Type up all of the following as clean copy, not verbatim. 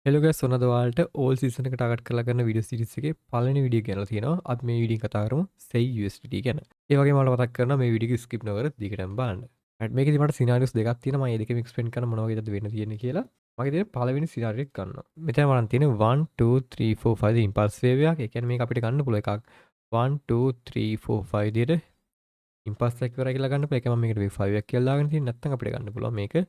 Hello guys, ඔන්න අද ඔයාලට ඕල් සීසන් එක ටාගට් කරලා කරන වීඩියෝ සීරීස් එකේ පළවෙනි වීඩියෝ ගෙනලා තියෙනවා. අපි මේ වීඩියෝ කතා කරමු SEI USDT ගැන. ඒ වගේම ඔයාලට මතක් කරනවා මේ වීඩියෝ එක ස්කිප් නොකර දිගටම බලන්න. රයිට්, මේකෙදි මට සිනාරියෝස් දෙකක් තියෙනවා. මම මේ දෙකම එක්ස්ප්ලেইন කරන මොන වගේද වෙන්න තියෙන්නේ කියලා. මගේ තියෙන පළවෙනි සිනාරියෝ එක ගන්නවා. මෙතන මම තියෙන 1 2 3 4 5 ඉම්පල්ස් වේව් එකක්. ඒ කියන්නේ මේක අපිට ගන්න පුළුවන් එකක් 1 2 3 4 5 විදියට ඉම්පල්ස් එකක් ඉවරයි කියලා ගන්න පුළුවන්. ඒක මම මේකට වේව් 5 එකක් කියලා දාගෙන තියෙන්නේ. නැත්නම් අපිට ගන්න පුළුවන් මේක A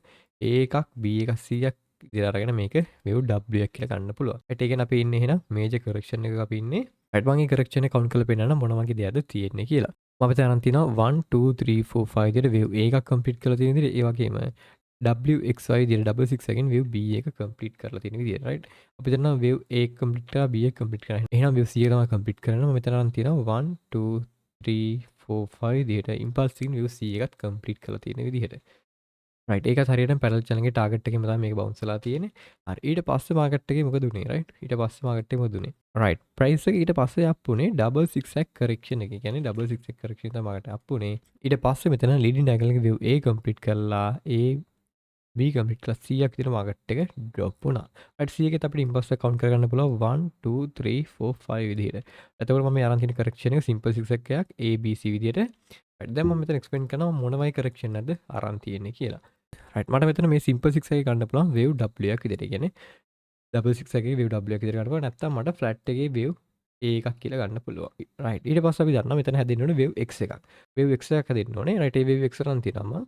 එකක්, B එකක්, C එකක් විදියට අරගෙන මේක වේව් W එකක් කියලා ගන්න පුළුවන්. රයිට්, ඒ කියන්නේ අපි ඉන්නේ එහෙනම් මේජර් කරෙක්ෂන් එකක අපි ඉන්නේ. රයිට්, මම මේ කරෙක්ෂන් එක කවුන්ට් කරලා පෙන්නන්න මොන වගේ දෙයක්ද තියෙන්නේ කියලා. මම මෙතන අරන් තිනවා 1 2 3 4 5 විදියට වේව් A එකක් කම්ප්ලීට් කරලා තියෙන විදියට, ඒ වගේම WXY විදියට ඩබල් සික්ස් එකෙන් වේව් B එක කම්ප්ලීට් කරලා තියෙන විදියට. රයිට්, අපි දන්නවා වේව් A complete කරා, B එක කම්ප්ලීට් කරා. එහෙනම් වේව් C එක තමයි කම්ප්ලීට් කරන්නේ. මම මෙතන අරන් තිනවා 1 2 3 4 5 විදියට ඉම්පල්ස් එකකින් වේව් C එකත් කම්ප්ලීට් කරලා තියෙන විදිහට. රයිට්, ඒකත් හරියටම පැරලල් චැනල් එකේ ටාගට් එකේම තමයි මේක බවුන්ස් වෙලා තියෙන්නේ. හරි, ඊට පස්සේ මාකට් එකේ මොකද උනේ? රයිට්, ඊට පස්සේ මාකට් එකේ මොකද උනේ? රයිට්, ප්‍රයිස් එක ඊට පස්සේ අප් උනේ ඩබල් සික්ස් එක කරෙක්ෂන් එක. ඒ කියන්නේ ඩබල් සික්ස් එක කරෙක්ෂන් තමයි මාකට් අප් උනේ. ඊට පස්සේ මෙතන ලීඩින් ඩයගනල් එකේ වේව් A complete කරලා, A B complete කරලා C එකක් විතර මාකට් එක ඩ්‍රොප් වුණා. රයිට්, C එකෙත් අපිට ඉම්පල්ස් එක කවුන්ට් කරගන්න පුළුවන් 1 2 3 4 5 විදිහට. එතකොට මම මේ අරන් තියෙන කරෙක්ෂන් එක සිම්පල් සික්ස් එකක් A B C විදිහට. රයිට්, දැන් මම මෙතන එක්ස්ප්ලেইন කරනවා මොන වගේ කරෙක්ෂන් එකක්ද අරන් තියෙන්නේ කියලා. රයිට්, මට මෙතන මේ සිම්පල් සික්ස් එක ගන්න පුළුවන් වේව් W එකක් විදිහට. ඒ කියන්නේ ඩබල් සික්ස් එකේ වේව් W එකක් විදිහට ගන්න පුළුවන්. නැත්නම් මට ෆ්ලැට් එකේ වේව් A එකක් කියලා ගන්න පුළුවන්. රයිට්, ඊට පස්සේ අපි දන්නවා මෙතන හැදෙන්න ඕනේ වේව් X එකක්. වේව් X එකක් හැදෙන්න ඕනේ. රයිට්, ඒ වේව් X අරන් තියෙනවා මම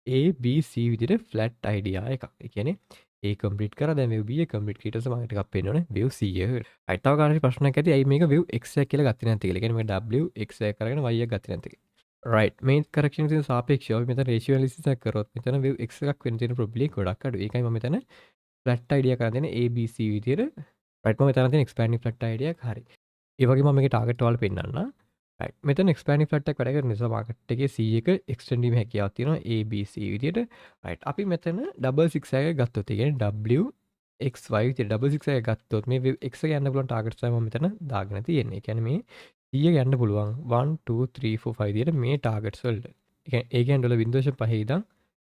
A B C විදිහට ෆ්ලැට් අයිඩියා එකක්. ඒ කියන්නේ A complete කරා, දැන් වේව් B එක කම්ප්ලීට් ඊට පස්සේ මම ටිකක් පේන්න ඕනේ වේව් C එක. රයිට්, තව කාටද ප්‍රශ්නයක් ඇති ඇයි මේක වේව් X එකක් කියලා ගත්තේ නැත්තේ කියලා. ඒ කියන්නේ මේක W X එකක් අරගෙන Y එකක් ගත්තේ නැත්තේ කියලා. රයිට්, මේ කරෙක්ෂන් එකේ සාපේක්ෂව අපි මෙතන රේෂියෝ ඇනලිසිස් එකක් කරොත් මෙතන වේව් X එකක් වෙන්න තියෙන ප්‍රොබබිලිටි ගොඩක් අඩුයි. ඒකයි මම මෙතන ෆ්ලැට් අයිඩියා කරන් දෙන්නේ A B C විදියට. රයිට්, මම මෙතන තියෙන එක්ස්පෑන්ඩින් ෆ්ලැට් අයිඩියා එක හරි. ඒ වගේම මම මේකේ ටාගට් ඔයාලට පෙන්නන්නම්. රයිට්, මෙතන එක්ස්පෑන්ඩින් ෆ්ලැට් එකක් වැඩ කරන නිසා මාකට් එකේ C එක එක්ස්ටෙන්ඩ් වීමේ හැකියාවක් තියෙනවා A B C විදියට. රයිට්, අපි මෙතන ඩබල් සික්ස් එක ගත්තොත්, ඒ කියන්නේ W X Y විදියට ඩබල් සික්ස් එක ගත්තොත් මේ වේව් X එක යන්න පුළුවන් ටාගට්ස් තමයි මම මෙතන දාගෙන තියෙන්නේ. ඒ කියන්නේ මේ C එක යන්න පුළුවන් 1 2 3 4 5 විදියට මේ ටාගට්ස් වලට. ඒ කියන්නේ ඩොලර් 0.5 ඉඳන්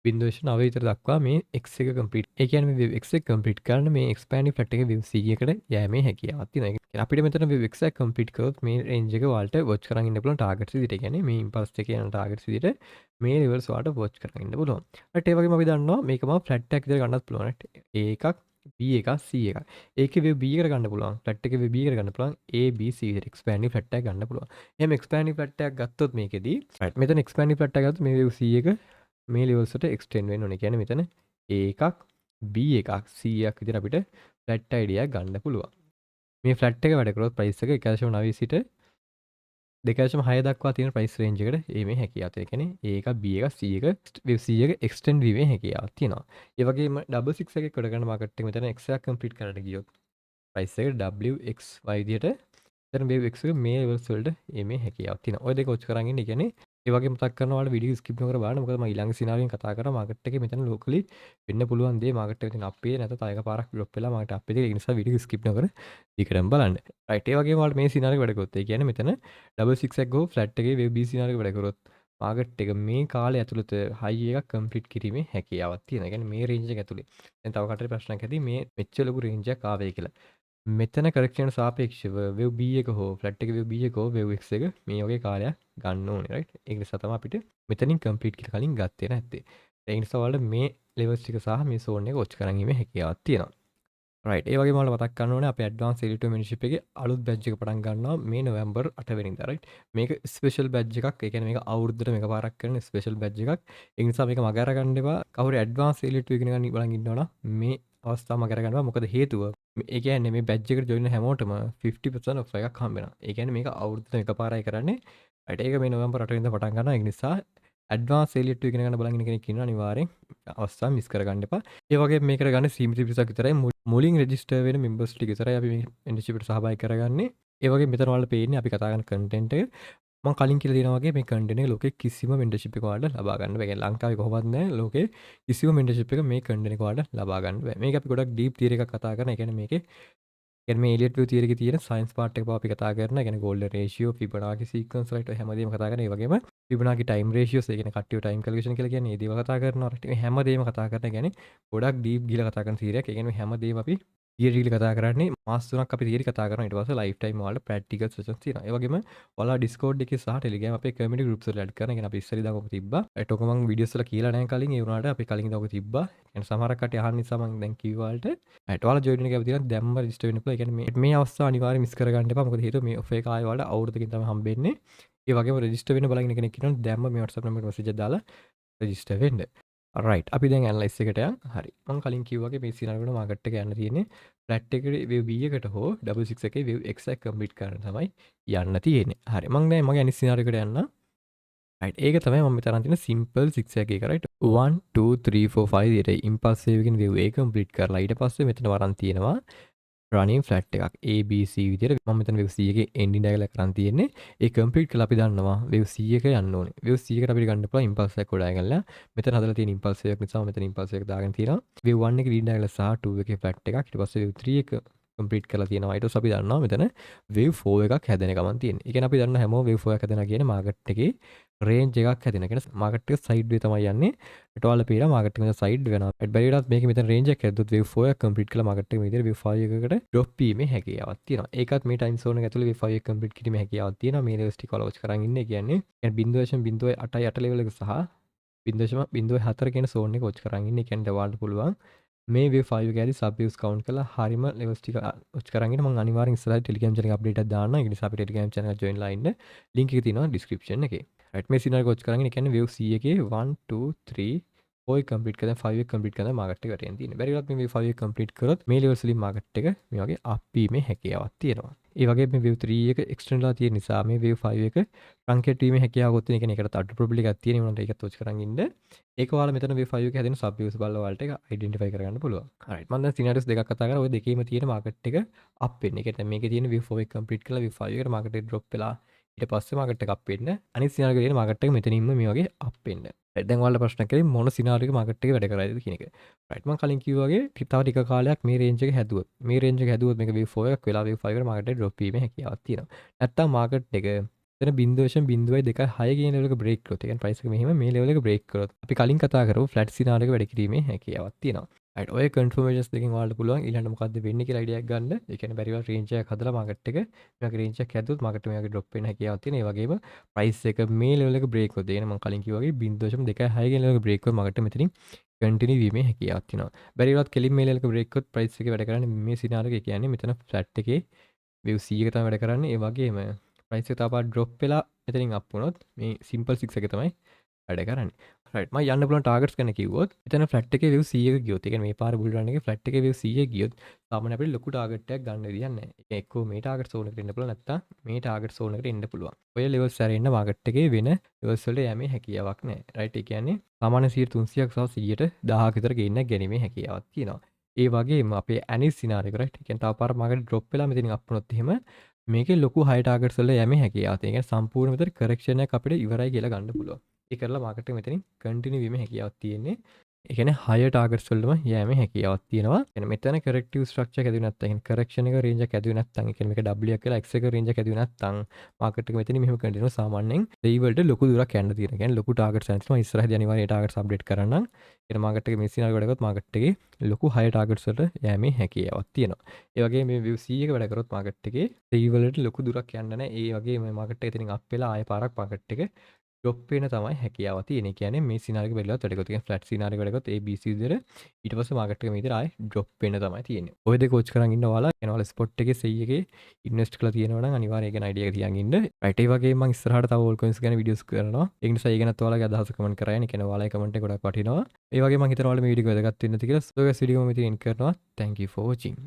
0.9 විතර දක්වා මේ X එක කම්ප්ලීට්. ඒ කියන්නේ මේ වේව් X එක කම්ප්ලීට් කරන්න මේ එක්ස්පෑන්ඩින් ෆ්ලැට් එකේ වේව් C එකට යෑමේ හැකියාවක් තියෙනවා. ඒ කියන්නේ අපිට මෙතන වේව් X එක කම්ප්ලීට් කරොත් මේ රේන්ජ් එක ඔයාලට වොච් කරන් ඉන්න පුළුවන් ටාගට්ස් විදියට. ඒ කියන්නේ මේ ඉම්පල්ස් එකේ යන ටාගට්ස් විදියට මේ ලෙවල්ස් ඔයාලට වොච් කරන් ඉන්න පුළුවන්. රයිට්, ඒ වගේම අපි දන්නවා මේක මම ෆ්ලැට් එකක් විදියට ගන්නත් පුළුවන්. රයිට්, A එකක්, B එකක්, C එකක්. ඒකේ වේව් B එකට ගන්න පුළුවන්. ෆ්ලැට් එකේ වේව් B එකට ගන්න පුළුවන් A B C විදියට එක්ස්පෑන්ඩින් ෆ්ලැට් එකක් ගන්න පුළුවන්. එහෙම එක්ස්පෑන්ඩින් ෆ්ලැට් එකක් ගත්තොත් මේකෙදි, රයිට්, මෙතන එක්ස්පෑන්ඩින් ෆ්ලැට් එකක් ගත්තොත් මේ වේව් C එක මේ ලෙවල්ස් වලට එක්ස්ටෙන්ඩ් වෙන්න ඕනේ. ඒ කියන්නේ මෙතන A එකක්, B එකක්, C එකක් විදියට අපිට ෆ්ලැට් අයිඩියා එකක් ගන්න පුළුවන්. මේ ෆ්ලැට් එක වැඩ කරොත් ප්‍රයිස් එක 1.9 සිට 2.6 දක්වා තියෙන ප්‍රයිස් රේන්ජ් එකට ඒමේ හැකියාව තියෙනවා. ඒ කියන්නේ A එකක්, B එකක්, C එක වේව් C එක එක්ස්ටෙන්ඩ් වීමේ හැකියාවක් තියෙනවා. ඒ වගේම ඩබල් සික්ස් එකක් වැඩ කරන මාකට් එක මෙතන X එකක් කම්ප්ලීට් කරන්න ගියොත් ප්‍රයිස් එක W X Y විදියට මෙතන වේව් X එක මේ ලෙවල්ස් වලට ඒමේ හැකියාවක් තියෙනවා. ඔය දෙක වොච් කරන් ඉන්න. ඒ කියන්නේ ඒ වගේම මතක් කරනවා ඔයාලට වීඩියෝ ස්කිප් නොකර බලන්න. මොකද මම ඊළඟ සිනාරියෝ එකෙන් කතා කරා මාකට් එකේ මෙතන ලෝකලි වෙන්න පුළුවන් දේ මාකට් එකේ තියෙන අප් එකේ නැත්නම් තව එකපාරක් ඩ්‍රොප් වෙලා මාකට් අප් එකේ. ඒ නිසා වීඩියෝ ස්කිප් නොකර දිගටම බලන්න. රයිට්, ඒ වගේම ඔයාලට මේ සිනාරියෝ වැඩ කරොත්, ඒ කියන්නේ මෙතන ඩබල් සික්ස් එකක් ගෝ ෆ්ලැට් එකේ වේව් B scenario වැඩ කරොත් මාකට් එක මේ කාලය ඇතුළත හයි එකක් කම්ප්ලීට් කිරීමේ හැකියාවක් තියෙනවා. ඒ කියන්නේ මේ රේන්ජ් එක ඇතුලේ. දැන් තව කටට ප්‍රශ්නයක් ඇති මේ මෙච්චර ලොකු රේන්ජ් එකක් ආවේ කියලා. මෙතන කරෙක්ෂන් සාපේක්ෂව වේව් B එක හෝ ෆ්ලැට් එකේ වේව් B එක හෝ වේව් X එක මේ වගේ කාලයක් ගන්න ඕනේ. රයිට්, ඒක නිසා තමයි අපිට මෙතනින් කම්ප්ලීට් කියලා කලින් ගත්තේ නැත්තේ. ඒ නිසා ඔයාලට මේ ලෙවල්ස් ටික සහ මේ සෝන් එක වොච් කරන් ඉීමේ හැකියාවක් තියෙනවා. රයිට්, ඒ වගේම ඔයාලට මතක් කරන්න ඕනේ අපේ ඇඩ්වාන්ස් එලිට් මෙම්බර්ෂිප් එකේ අලුත් බැච් එක පටන් ගන්නවා මේ නොවැම්බර් 8 වෙනිදා. රයිට්, මේක ස්පෙෂල් බැච් එකක්. ඒ කියන්නේ මේක අවුරුද්දට එකපාරක් කරන ස්පෙෂල් බැච් එකක්. ඒ නිසා මේක මග අරගන්න එපා. කවුරු ඇඩ්වාන්ස් එලිට් ඉගෙන ගන්න බලන් ඉන්නවා නම් මේ අවස්ථාව මග අරගන්න එපා. මොකද හේතුව ඒ කියන්නේ මේ බැච් එකට ජොයින් වෙන හැමෝටම 50% ඔෆ් එකක් හම්බ වෙනවා. ඒ කියන්නේ මේක අවුරුද්දට එකපාරයි කරන්නේ. රයිට්, ඒක මේ නොවැම්බර් 8 වෙනිදා පටන් ගන්නවා. ඒ නිසා ඇඩ්වාන්ස් එලිට් ඉගෙන ගන්න බලන් ඉන්න කෙනෙක් ඉන්නවා අනිවාර්යෙන් අවස්ථාව මිස් කරගන්න එපා. ඒ වගේම මේකට ගන්න සීමිත පිරිසක් විතරයි, මුලින් රෙජිස්ටර් වෙන මෙම්බර්ස් ටික විතරයි අපි මේ මෙම්බර්ෂිප් එකට සහභාගී කරගන්නේ. ඒ වගේම මෙතන ඔයාලට පේන්නේ අපි කතා කරන කන්ටෙන්ට් එක. මම කලින් කියලා තියෙනවා වගේ මේ කන්ටෙන්ට් එක ලෝකේ කිසිම මෙම්බර්ෂිප් එකක ඔයාලට ලබා ගන්න බෑ. ඒ කියන්නේ ලංකාවේ කොහොමවත් නෑ ලෝකේ කිසිම මෙම්බර්ෂිප් එකක මේ කන්ටෙන්ට් එක ඔයාලට ලබා ගන්න බෑ. මේක අපි ගොඩක් ඩීප් තියරි එකක් කතා කරන. ඒ කියන්නේ මේකේ කියන්නේ මේ එලියට් වේව් තියරි එකේ තියෙන සයන්ස් පාර්ට් එක පවා අපි කතා කරන. ඒ කියන්නේ ගෝල්ඩන් රේෂියෝ, ෆිබොනාකි සීක්වන්ස් රයිට්, ඔය හැමදේම කතා කරන. ඒ වගේම ෆිබොනාකි ටයිම් රේෂියෝස්, ඒ කියන්නේ කට්ටිය ටයිම් කැල්කියුලේෂන් කියලා කියන්නේ ඒ දේවල් කතා කරනවා. රයිට්, මේ හැමදේම කතා කරන. ඒ කියන්නේ ගොඩක් ඩීප් ගිහලා කතා කරන තියරි එකක්. ඒ කියන්නේ මේ හැමදේම අපි තියරි කතා කරන්නේ මාස 3ක් අපි තියරි කතා කරනවා. ඊට පස්සේ ලයිෆ් ටයිම් ඔයාලට ප්‍රැක්ටිකල් සෙෂන්ස් තියෙනවා. ඒ වගේම ඔයාලා Discord එකේ සහ Telegram අපේ කමියුනිටි ගෲප්ස් වල ඇඩ් කරන. ඒ කියන්නේ අපි ඉස්සර ඉඳන් ඔක තිබ්බා. ඒත් ඔක මං වීඩියෝස් වල කියලා නෑ කලින්. ඒ වුණාට අපි කලින් ඉඳන් ඔක තිබ්බා. ඒ කියන්නේ සමහර කට්ටිය අහන නිසා මං දැන් කිව්වා ඔයාලට. රයිට්, ඔයාලා ජොයින් වෙන කැමති නම් දැම්ම රෙජිස්ටර් වෙන්න පුළුවන්. ඒ කියන්නේ මේ මේ අවස්ථාව අනිවාර්යයෙන් මිස් කරගන්න එපා. මොකද හේතුව මේ ඔෆර් එක ආයෙ ඔයාලට අවුරුද්දකින් තමයි හම්බෙන්නේ. ඒ වගේම රෙජිස්ටර් වෙන්න බලන් ඉන්න කෙනෙක් ඉන්නවනම් දැම්ම මේ WhatsApp නම්බර් එකට මැසේජ් එකක් දාලා රෙජිස්ටර් වෙන්න. රයිට්, අපි දැන් ඇනලයිස් එකට යන්. හරි, මං කලින් කිව්වා වගේ මේ සිනාරියෝ වල මාකට් එක යන්න තියෙන්නේ ෆ්ලැට් එකේ වේව් B එකට හෝ 66 එකේ වේව් X එක කම්ප්ලීට් කරන්න තමයි යන්න තියෙන්නේ. හරි, මං දැන් මගේ අනිත් සිනාරියෝ එකට යන්න. රයිට්, ඒක තමයි මම මෙතන තියෙන සිම්පල් 6 එක එක. රයිට්, 1 2 3 4 5 විදිහට ඉම්පල්ස් වේව් එකකින් වේව් A complete කරලා ඊට පස්සේ මෙතන වරන් තියෙනවා රනින් ෆ්ලැට් එකක් A B C විදිහට. මම මෙතන වේව් C එකේ එන්ඩින් ඩයග්‍රෑම් කරන් තියෙන්නේ. ඒ කම්ප්ලීට් කරලා අපි දන්නවා වේව් C එක යන්න ඕනේ. වේව් C එකට අපිට ගන්න පුළුවන් ඉම්පල්ස් එකක් ගොඩ ගන්න. මෙතන හදලා තියෙන ඉම්පල්ස් එකක් නිසා මෙතන ඉම්පල්ස් එකක් දාගෙන තියෙනවා. වේව් 1 එකේ ලීඩ් ඩයග්‍රෑම් සහ 2 එකේ ෆ්ලැට් එකක්. ඊට පස්සේ වේව් 3 එක කම්ප්ලීට් කරලා තියෙනවා. ඊට පස්සේ අපි දන්නවා මෙතන වේව් 4 එකක් හැදෙන ගමන් තියෙන්නේ. ඒ කියන්නේ අපි දන්න හැමෝම වේව් 4 එකක් හැදෙනවා කියන්නේ මාකට් එකේ රේන්ජ් එකක් හැදෙන. ඒ කියන්නේ මාකට් එක සයිඩ් වේ තමයි යන්නේ. ඊට ඔයාලා පේනවා මාකට් එක මෙතන සයිඩ් වෙනවා. ඒත් බැරි වෙලාවත් මේක මෙතන රේන්ජ් එකක් හැදුවොත් වේව් 4 එකක් කම්ප්ලීට් කරලා මාකට් එක මේ විදිහට වේව් 5 එකකට ඩ්‍රොප් වීමේ හැකියාවක් තියෙනවා. ඒකත් මේ ටයිම් සෝන් එක ඇතුලේ වේව් 5 එක කම්ප්ලීට් කිරීමේ හැකියාවක් තියෙනවා. මේ ලෙවල්ස් ටික ඔයාලා වොච් කරන් ඉන්නේ. කියන්නේ 0.08 ලෙවල් එක සහ 0.04 කියන සෝන් එක වොච් කරන් ඉන්නේ. ඒ කියන්නේ ඔයාලට පුළුවන් මේ වේව් 5 එක ඇරි සබ් වේව්ස් කවුන්ට් කරලා හරිම ලෙවල්ස් ටික වොච් කරන් ඉන්න. මම අනිවාර්යෙන් ඉස්සරහට ටෙලිග්‍රෑම් චැනල් එක අප්ඩේට් එකක් දාන්නම්. ඒක නිසා අපේ ටෙලිග්‍රෑම් චැනල් එක ජොයින් වෙලා ඉන්න. ලින්ක් එක තියෙනවා ඩිස්ක්‍රිප්ෂන් එකේ. රයිට්, මේ සිනාරියෝ වොච් කරන් ඉන්න. ඒ කියන්නේ වේව් C එකේ 1 2 3 4 එක කම්ප්ලීට් කරලා 5 එක කම්ප්ලීට් කරලා මාකට් එක වැටෙන්න තියෙන්නේ. බැරි වෙලාවත් මේ වේව් 5 එක කම්ප්ලීට් කරොත් මේ ලෙවල්ස් වලින් මාකට් එක මේ වගේ අප් වීමේ හැකියාවක් තියෙනවා. ඒ වගේ මේ වේව් 3 එක එක්ස්ටෙන්ඩ් වෙලා තියෙන නිසා මේ වේව් 5 එක ට්‍රන්කේට් වීමේ හැකියාවකුත් තියෙන. ඒ කියන්නේ ඒකට අඩු ප්‍රොබබිලිටි එකක් තියෙන. ඒ වුණාට ඒකත් වොච් කරන් ඉන්න. ඒක ඔයාලා මෙතන වේව් 5 එක හැදෙන සබ් වේව්ස් බලලා ඔයාලට ඒක අයිඩෙන්ටිෆයි කරගන්න පුළුවන්. රයිට්, මම දැන් සිනාරියෝස් දෙකක් කතා කරා. ඔය දෙකේම තියෙන මාකට් එක අප් වෙන්න. ඒ කියන්නේ මේකේ තියෙන වේව් 4 එක කම්ප්ලීට් කරලා වේව් 5 එකට මාකට් එක ඩ්‍රොප් වෙලා ඊට පස්සේ මාකට් එක අප් වෙන්න. අනිත් සිනාරියෝ එකේ තියෙන මාකට් එක මෙතනින්ම මේ වගේ අප් වෙන්න. රයිට්, දැන් ඔයාලට ප්‍රශ්නයක් කරේ මොන සිනාරියෝ එක මාකට් එකේ වැඩ කරයිද කියන එක. රයිට්, මම කලින් කිව්වා වගේ තව ටික කාලයක් මේ රේන්ජ් එක හැදුවොත්, මේ රේන්ජ් එක හැදුවොත් මේක වේව් 4 එකක් වෙලා වේව් 5 එකට මාකට් එක ඩ්‍රොප් වීමේ හැකියාවක් තියෙනවා. නැත්තම් මාකට් එක එතන 0.26 කියන ලෙවල් එක බ්‍රේක් කරොත්, ඒ කියන්නේ ප්‍රයිස් එක මෙහෙම මේ ලෙවල් එක බ්‍රේක් කරොත් අපි කලින් කතා කරපු ෆ්ලැට් සිනාරියෝ එක වැඩ කිරීමේ හැකියාවක් තියෙනවා. රයිට්, ඔය කන්ෆර්මේෂන්ස් දෙකෙන් ඔයාලට පුළුවන් ඊළඟට මොකද්ද වෙන්නේ කියලා අයිඩියා එකක් ගන්න. ඒ කියන්නේ බැරි වෙලාවට රේන්ජ් එකක් හදලා මාකට් එක මේ වගේ රේන්ජ් එකක් හැදුවොත් මාකට් එක මේ වගේ ඩ්‍රොප් වෙන්න හැකියාවක් තියෙනවා. ඒ වගේම ප්‍රයිස් එක මේ ලෙවල් එක බ්‍රේක් වුණොත්, ඒ කියන්නේ මම කලින් කිව්වා වගේ 0.26 කියන ලෙවල් එක බ්‍රේක් වුණොත් මාකට් එක මෙතනින් කන්ටිනියු වීමේ හැකියාවක් තියෙනවා. බැරි වෙලාවත් කෙලින් මේ ලෙවල් එක බ්‍රේක් වුණොත් ප්‍රයිස් එක වැඩ කරන්නේ මේ සිනාරියෝ එක. කියන්නේ මෙතන ෆ්ලැට් එකේ වේව් C එක තමයි වැඩ කරන්නේ. ඒ වගේම ප්‍රයිස් එක තව පාරක් ඩ්‍රොප් වෙලා මෙතනින් අප් වුණොත් මේ සිම්පල් 6 එක තමයි වැඩ කරන්නේ. රයිට්, මම යන්න පුළුවන් ටාගට්ස් ගැන කිව්වොත් එතන ෆ්ලැට් එකේ වේව් C එක ගියොත්, ඒ කියන්නේ මේ පාර බුල් රන් එකේ ෆ්ලැට් එකේ වේව් C එක ගියොත් සාමාන්‍ය අපිට ලොකු ටාගට් එකක් ගන්න විදියක් නැහැ. ඒ කියන්නේ එක්කෝ මේ ටාගට් සෝන් එකට එන්න පුළුවන්, නැත්නම් මේ ටාගට් සෝන් එකට එන්න පුළුවන්. ඔය ලෙවල්ස් ඇරෙන්න මාකට් එකේ වෙන ලෙවල්ස් වලට යෑමේ හැකියාවක් නැහැ. රයිට්, ඒ කියන්නේ සාමාන්‍ය 300ක් සහ 100ක් විතර ගේන්න ගැනීමේ හැකියාවක් තියෙනවා. ඒ වගේම අපේ අනිත් සිනාරියෝ එක, රයිට්, ඒ කියන්නේ තව පාරක් මාකට් ඩ්‍රොප් වෙලා මෙතනින් අප් වුණොත් එහෙම මේකේ ලොකු හයි ටාගට්ස් වල යෑමේ හැකියාවක් තියෙනවා. ඒ කියන්නේ සම්පූර්ණ විතර කරෙක්ෂන් එකක් අපිට ඉවරයි කියලා ගන්න පුළුවන්. ඒ කරලා මාකට් එක මෙතනින් කන්ටිනියු වීමේ හැකියාවක් තියෙන්නේ. ඒ කියන්නේ හයර් ටාගට්ස් වලටම යෑමේ හැකියාවක් තියෙනවා. ඒ කියන්නේ මෙතන කරෙක්ටිව් ස්ට්‍රක්චර් එක හැදුවේ නැත්නම්, ඒ කියන්නේ කරෙක්ෂන් එක රේන්ජ් එකක් හැදුවේ නැත්නම්, ඒ කියන්නේ මේක W එකක් කියලා X එක රේන්ජ් එකක් හැදුවේ නැත්නම් මාකට් එක මෙතනින් මෙහෙම කන්ටිනියු සාමාන්‍යයෙන් දෙයි වලට ලොකු දුරක් යන්න තියෙනවා. ඒ කියන්නේ ලොකු ටාගට්ස් යන තියෙනවා. ඉස්සරහදී අනිවාර්යයෙන් ඒ ටාගට්ස් අප්ඩේට් කරන්නම්. ඒ කියන්නේ මාකට් එක මේ සිනාරියෝ වැඩ කරොත් මාකට් එකේ ලොකු හයර් ටාගට්ස් වලට යෑමේ හැකියාවක් තියෙනවා. ඒ වගේම මේ වේව් C එක වැඩ කරොත් මාකට් එකේ දෙයි වලට ලොකු දුරක් යන්න නැහැ. ඒ වගේම මාකට් එක එතනින් අප් වෙලා ආයෙ පාරක් මාකට් එක ඩ්‍රොප් වෙන තමයි හැකියාව තියෙන්නේ. ඒ කියන්නේ මේ සිනාරියෝ එක බැලුවත් වැඩ කරොත්, ඒ කියන්නේ ෆ්ලැට් සිනාරියෝ වැඩ කරොත් A B C විදිහට ඊට පස්සේ මාකට් එක මේ විදිහට ආයෙ ඩ්‍රොප් වෙන්න තමයි තියෙන්නේ. ඔය දෙක වොච් කරන් ඉන්න ඔයාලා එනවා ස්පොට් එකේ සෙයි එකේ ඉන්වෙස්ට් කරලා තියෙනවා නම් අනිවාර්යයෙන් ඒ ගැන අයිඩියා එක තියන් ඉන්න. රයිට්, ඒ වගේම මම ඉස්සරහට තව ඕල් කොයින්ස් ගැන වීඩියෝස් කරනවා. ඒ නිසා ඒ ගැනත් ඔයාලගේ අදහස කමෙන්ට් කරලා යන්න. ඒ කියන්නේ ඔයාලගේ කමෙන්ට් එක ගොඩක් වටිනවා. ඒ වගේම මම හිතනවා ඔයාලා මේ වීඩියෝ එක වැදගත් වෙන්න ඇති කියලා. So guys, video මම ඉතින් එන්ඩ් කරනවා. Thank you for watching.